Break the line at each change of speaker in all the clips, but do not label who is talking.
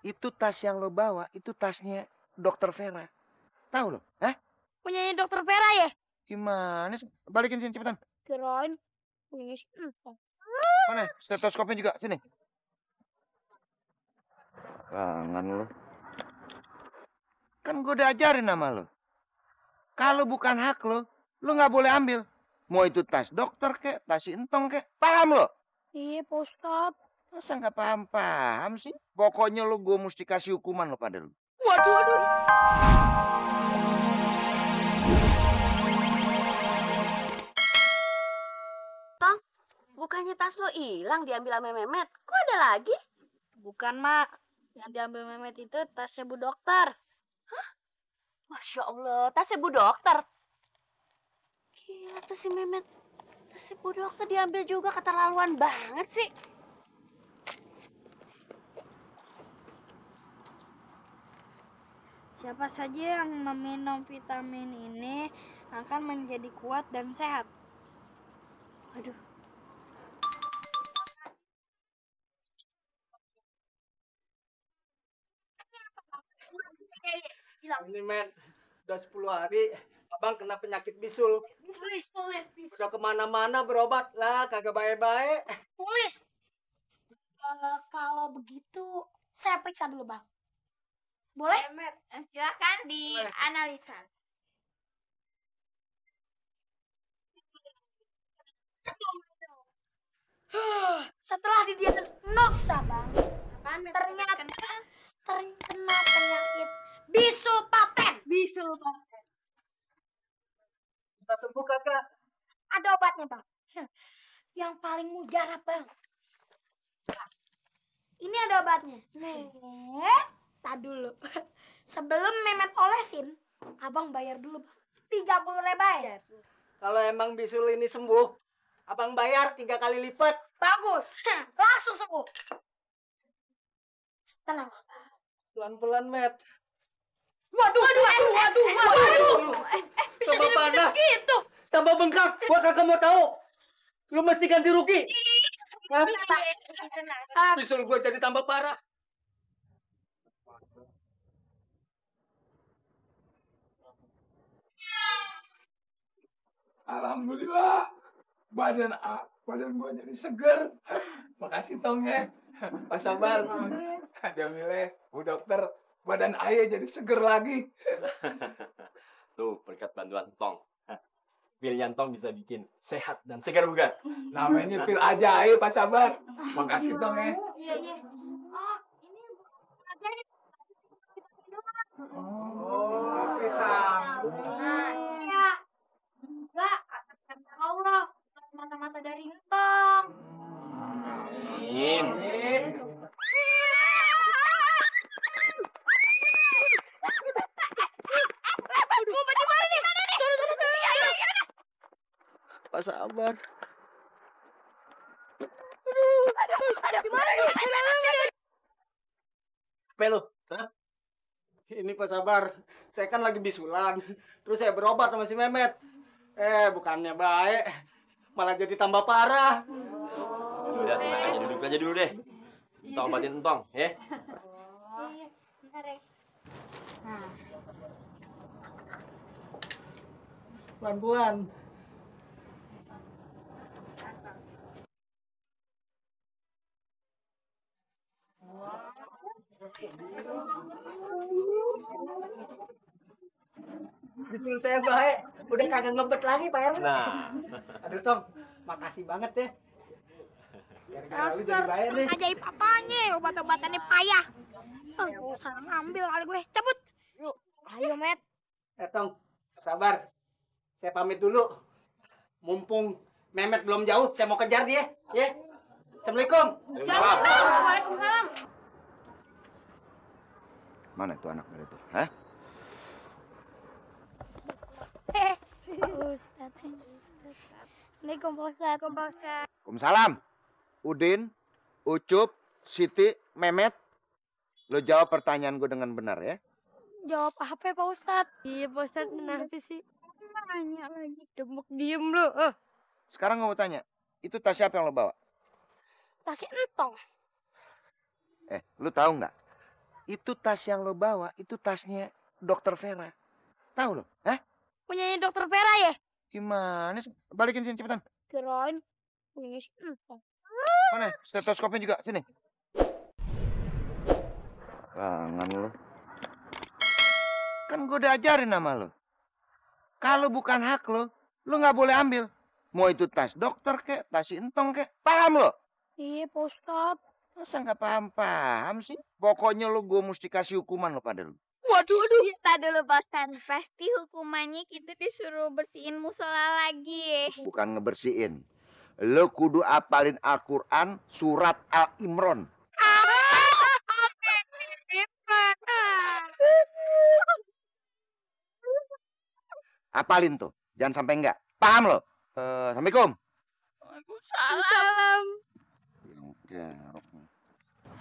Itu tas yang lo bawa, itu tasnya Dokter Vera. Tahu lo? Hah?
Punyanya Dokter Vera ya?
Gimana sih? Balikin sini cepetan.
Kirain punyanya si Entong.
Mana? Stetoskopnya juga, sini. Kangen lo. Kan gue udah ajarin sama lo. Kalau bukan hak lo nggak boleh ambil. Mau itu tas dokter kek, tas si Entong kek. Paham lo?
Iya, Pak Ustadz.
Masa nggak paham sih? Pokoknya lo gue mesti kasih hukuman lo pada lo.
Waduh.
Tong, bukannya tas lo hilang diambil sama Memet? Kok ada lagi?
Bukan, Mak. Yang diambil Memet itu tasnya Bu Dokter.
Hah? Masya Allah, tasnya Bu Dokter. Gila tuh si Memet. Tasnya Bu Dokter diambil juga, keterlaluan banget sih.
Siapa saja yang meminum vitamin ini akan menjadi kuat dan sehat.
Waduh.
Ini men, udah 10 hari abang kena penyakit bisul.
Tulis.
Udah kemana-mana berobat lah, kagak baik-baik.
Tulis. Kalau begitu, saya periksa dulu, Bang. Boleh?
Silakan dianalisa.
Setelah didiagnosa, Bang,
Apaan?
ternyata terkena penyakit bisul paten.
Bisa sembuh kagak?
Ada obatnya, Bang. Yang paling mujarab, Bang. Ini ada obatnya. Nih, tak dulu. Sebelum Memet olesin, Abang bayar dulu, Bang. 30.000 ya.
Kalau emang bisul ini sembuh, abang bayar 3 kali lipat.
Bagus. Langsung sembuh. Tenang.
Pelan-pelan, Met.
Waduh. Bisa
Tambah
jadi
panas.
gitu.
Tambah bengkak, gua kagak mau tahu. Lu mesti ganti rugi. Hah? Bisul gua jadi tambah parah.
Alhamdulillah, badan gua jadi seger. Makasih Tong ya, Pak Sabar, Jamile, Bu Dokter, badan ayah jadi seger lagi.
Tuh, berkat bantuan Tong. Pilnya Tong bisa bikin sehat dan segar bugar.
Namanya pil aja aja Pak Sabar. Makasih Tong ya.
Iya. Oh, ini ajaib.
Oh, kita.
Nah, iya. Enggak, atas kehendak Allah, bukan semata-mata dari Entong.
Amin.
Pak Sabar.
Apa lu? Hah?
Ini Pak Sabar, saya kan lagi bisulan. Terus saya berobat sama si Memet. Bukannya baik, malah jadi tambah parah.
Udah, tenang aja, duduk aja dulu deh. Tong obatin Tong, ya.
Iya, bentar ya.
Pelan-pelan. Bisul saya baik, udah kagak ngebet lagi Pak RW.
Nah,
Aduh Tong, makasih banget ya. Gara-gara lu jadi baik nih.
Ajaib apanya? Obat-obatannya payah. Salah ngambil kali gue. Cabut. Yuk, ayo, Met.
Tong, sabar. Saya pamit dulu. Mumpung Memet belum jauh, saya mau kejar dia. Ya. Assalamualaikum.
Waalaikumsalam.
Mana tuh anak dari itu? Hah?
Ustadz. Assalamualaikum, Pak Ustadz.
Waalaikumsalam. Udin, Ucup, Siti, Memet. Lo jawab pertanyaan gue dengan benar ya.
Jawab apa ya, Pak Ustadz? Iya, Pak Ustadz, kenapa sih? Nanya lagi. Demuk diem lu.
Sekarang gue mau tanya, itu tas siapa yang lo bawa?
Tasnya Entong.
Lu tahu nggak? Itu tas yang lo bawa, itu tasnya dokter Vera. Tahu lo? Hah?
Punyanya dokter Vera ya?
Gimana sih? Balikin sini cepetan.
Kirain punyanya si Entong.
Mana? Stetoskopnya juga, sini. Rangan lo. Kan gue udah ajarin sama lo. Kalau bukan hak lo nggak boleh ambil. Mau itu tas dokter kek, tas si Entong kek. Paham lo?
Iya, Pak Ustadz.
Masa nggak paham sih? Pokoknya lo gue mesti kasih hukuman lo pada lo.
Waduh, aduh.
Kita dulu Pak Ustadz. Pasti hukumannya kita disuruh bersihin musola lagi.
Bukan ngebersihin. Lo kudu apalin Al-Quran surat Al-Imran. Apalin tuh. Jangan sampai enggak. Paham lo? Assalamualaikum.
Waalaikumsalam.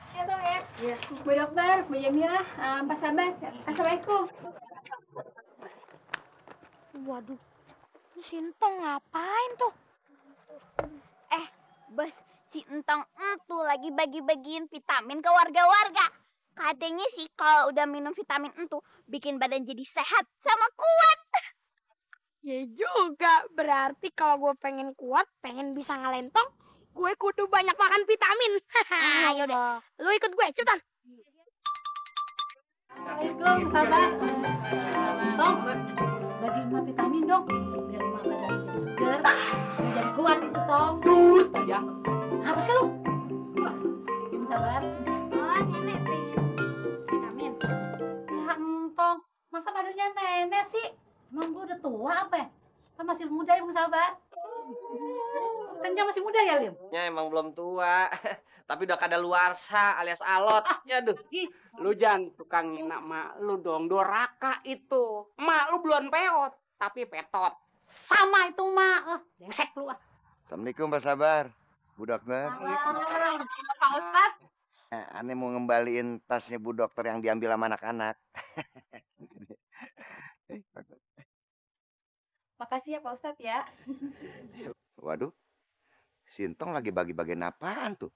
Siapa ya? Iya. Bu Dokter, Bu Jamila, Pak Sabar. Assalamualaikum. Waduh, si Entong ngapain tuh?
Bos, si Entong itu lagi bagi-bagiin vitamin ke warga-warga. Katanya sih kalau udah minum vitamin itu bikin badan jadi sehat sama kuat.
Ya juga, berarti kalau gue pengen kuat, pengen bisa ngelentong, gue kudu banyak makan vitamin. Ayo deh, lu ikut gue, cepetan.
Assalamualaikum, Sabar. Tong, bagi emak vitamin dong. Biar emak badannya jadi seger. Biar jadi kuat itu, Tong.
Nurut aja.
Apa sih lu? Ini Sabar.
Oh, nenek pengen vitamin.
Ya Tong, masa badannya nenek sih? Emang gua udah tua apa ya? Kan masih muda ya Bang Sabar. Kan dia masih muda ya, Lim?
Ya emang belum tua, tapi udah kadaluarsa alias alot. Ya aduh.
Ih,
Lu jangan tukang ngina mak lu dong, doraka itu. Mak lu belum peot, tapi petot.
sama itu, Mak. Brengsek lu ah.
Assalamualaikum Pak Sabar. Bu Dokter.
Pak Ustadz.
Aneh mau ngembaliin tasnya Bu Dokter yang diambil sama anak-anak.
Makasih ya Pak Ustadz ya.
Waduh, Sintong lagi bagi-bagiin apaan tuh?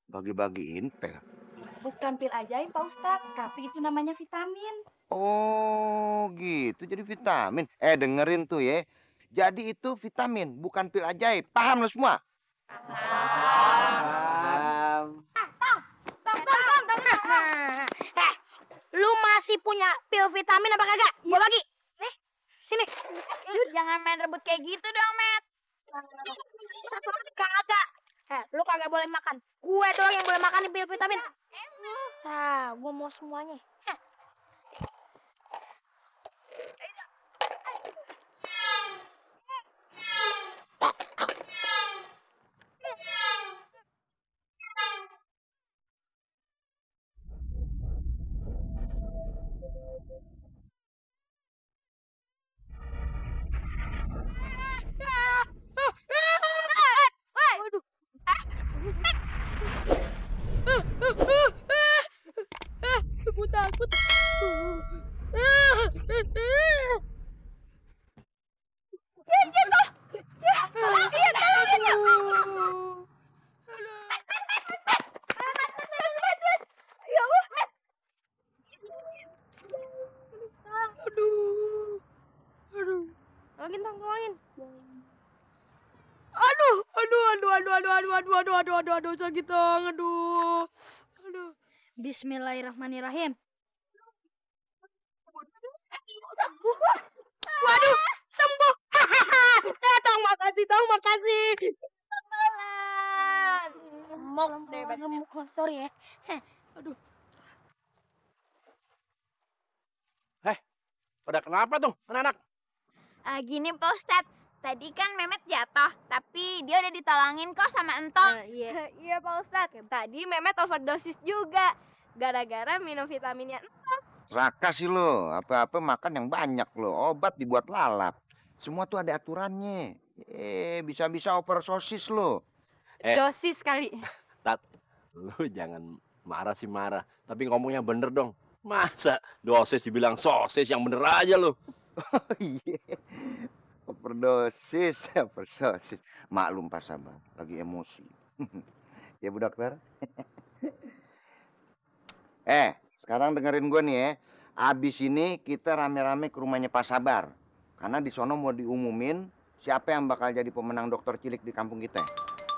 Bagi-bagiin pel.
Bukan pil ajaib Pak Ustadz, tapi itu namanya vitamin.
Oh gitu, jadi vitamin. Dengerin tuh ya. Jadi itu vitamin, bukan pil ajaib. Paham lo semua?
Lu masih punya pil vitamin apa kagak? Gua bagi. Nih, sini.
Jangan main rebut kayak gitu dong, Met.
Satu kagak. Lu kagak boleh makan. Gue doang yang boleh makan nih pil vitamin. Gua mau semuanya. Gue takut. Tolongin. Aduh, sakit dong, aduh. Bismillahirrahmanirrahim. Waduh, sembuh. Tong, makasih. Mok deh, sorry ya. Aduh.
Pada kenapa tuh anak-anak?
Gini Pak Ustadz, tadi kan Memet jatuh, tapi dia udah ditolongin kok sama Entong. Iya Pak Ustadz, tadi Memet overdosis juga, gara-gara minum vitaminnya Entong.
Serakah sih lo. Apa-apa makan yang banyak lo. Obat dibuat lalap. Semua tuh ada aturannya. Bisa-bisa over sosis lo.
Dosis kali.
Lu jangan marah sih marah, tapi ngomongnya bener dong. Masa dosis dibilang sosis, yang bener aja lu.
Oh iya. Overdosis. Maklum Pak Sabar, lagi emosi. Ya Bu Dokter. Sekarang dengerin gue nih ya. Abis ini kita rame-rame ke rumahnya Pak Sabar. Karena di sono mau diumumin siapa yang bakal jadi pemenang dokter cilik di kampung kita.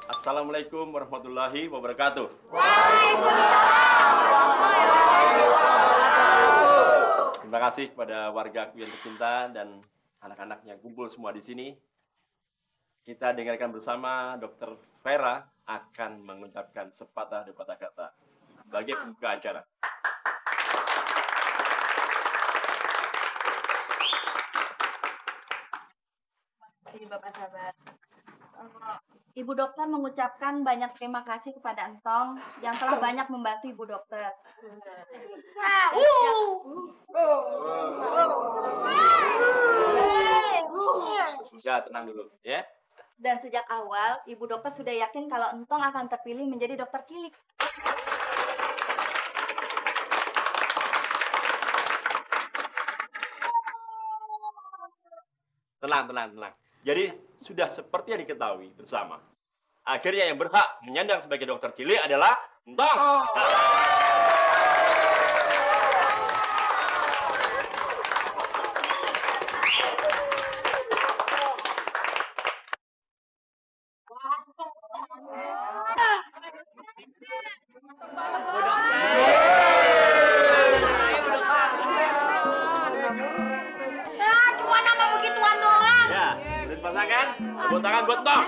Assalamualaikum warahmatullahi wabarakatuh. Terima kasih kepada warga aku yang tercinta dan anak-anak yang kumpul semua di sini. Kita dengarkan bersama Dokter Vera akan mengucapkan sepatah dua patah kata sebagai pembuka acara.
Ini Bapak Sabar. Ibu dokter mengucapkan banyak terima kasih kepada Entong yang telah banyak membantu Ibu dokter.
Ya, tenang dulu ya.
Dan sejak awal, Ibu dokter sudah yakin kalau Entong akan terpilih menjadi dokter cilik.
Tenang. Jadi sudah seperti yang diketahui bersama. Akhirnya yang berhak menyandang sebagai dokter cilik adalah Entong.
Cuma nama begituan doang.
Ya, udah dipasangkan? Tepuk tangan buat Entong.